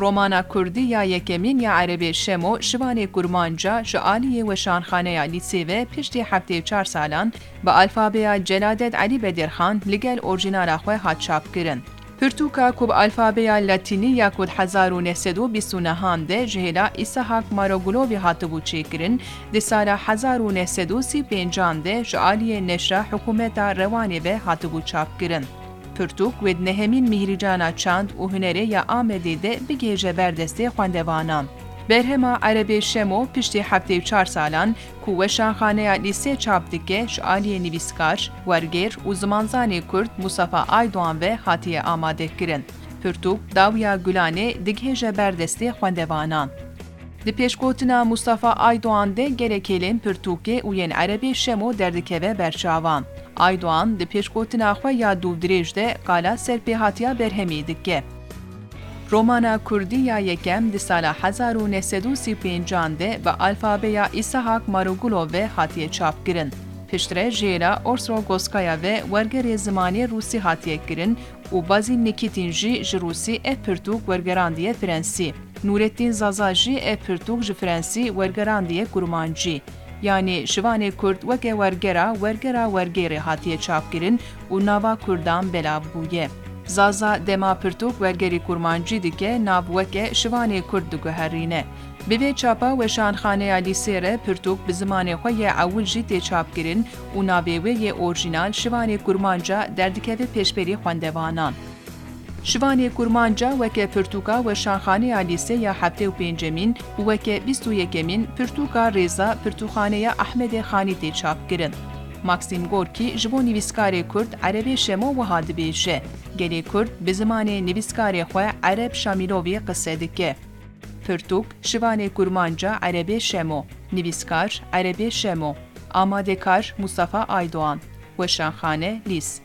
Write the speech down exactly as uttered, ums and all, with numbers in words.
Romana kurdî ya yekemîn ya Erebê Şemo Şivanê Kurmanca ji aliyê Weşanxaneya Lîsê ve piştî heftê û çar salan bi alfabeya Celadet Elî Bedirxan li gel orjînala xwe hat çapkirin. Pirtûka ku bi alfabeya latînî ya ku di hezar û neh sed û bîst û nehan de ji hêla Îsahak Marogulovî hatibû çêkirin, di sala hezar û neh sed û sî û pêncan de ji aliyê neşra Hikûmeta Rewanê ve hatibû çapkirin. Pirtûk wê di nehemîn Mîhrîcana Çand û Hunerê ya Amedê de bigihêje ber destê xwendevanan. Berhema Erebê Şemo piştî heftê û çar salan ku Weşanxaneya Lîsê çap dike, ji aliyê nivîskar, wergêr û zimanzanê kurd Mustafa Aydoğan ve hatiye amadekirin. Pirtûk Dawiya Gulanê digihêje ber destê xwendevanan. Di pêşgotina Mustafa Aydoğan de gelek hêlên pirtûkê û yên Erebê Şemo derdikeve ber çavan. Aydoğan di pêşgotina xwe ya dûvdirêj de qala serpêhatiya berhemê dike. Romana kurdî ya yekem di sala hezar û neh sed û sî û pêncan de bi alfabeya Îsahak Marogulov ve hatiye çapkirin. Piştre ji hêla Orsro Goskaya ve wergerê zimanê rûsî hatiye kirin û Bazîl Nikîtîn jî ji rûsî ev pirtûk wergerandiye frensî. Nûrettîn Zaza jî ev pirtûk ji frensî wergerandiye kurmancî. Yanî şivanê kurd weke wergera, wergera wergêrê hatiye çapkirin û nava kurdan belav bûye. Zaza dema pirtûk wergerî kurmancî dike, nav weke şivanê kurd diguherîne. Bi vê çapa Weşanxaneya Lîsê re pirtûk bi zimanê xwe yê ewil jî tê çapkirin û navê wê yê orjînal şivanê kurmanca derdikeve pêşberî xwendevanan. Şivanê Kurmanca weke pirtûka Weşanxaneya Lîsê ya heftê û pêncemîn û weke bîst û yekemîn pirtûka Rêza Pirtûkxaneya Ehmedê Xanî tê çapkirin. Maxîm Gorkî ji bo nivîskarê kurd Erebê Şemo wiha dibêje, gelê kurd bi zimanê nivîskarê xwe Ereb Şamîlovî qise dike. Pirtûk, Şivanê Kurmanca Erebê Şemo. Nivîskar, Erebê Şemo. Amadekar, Mustafa Aydoğan. Weşanxane, Lîs.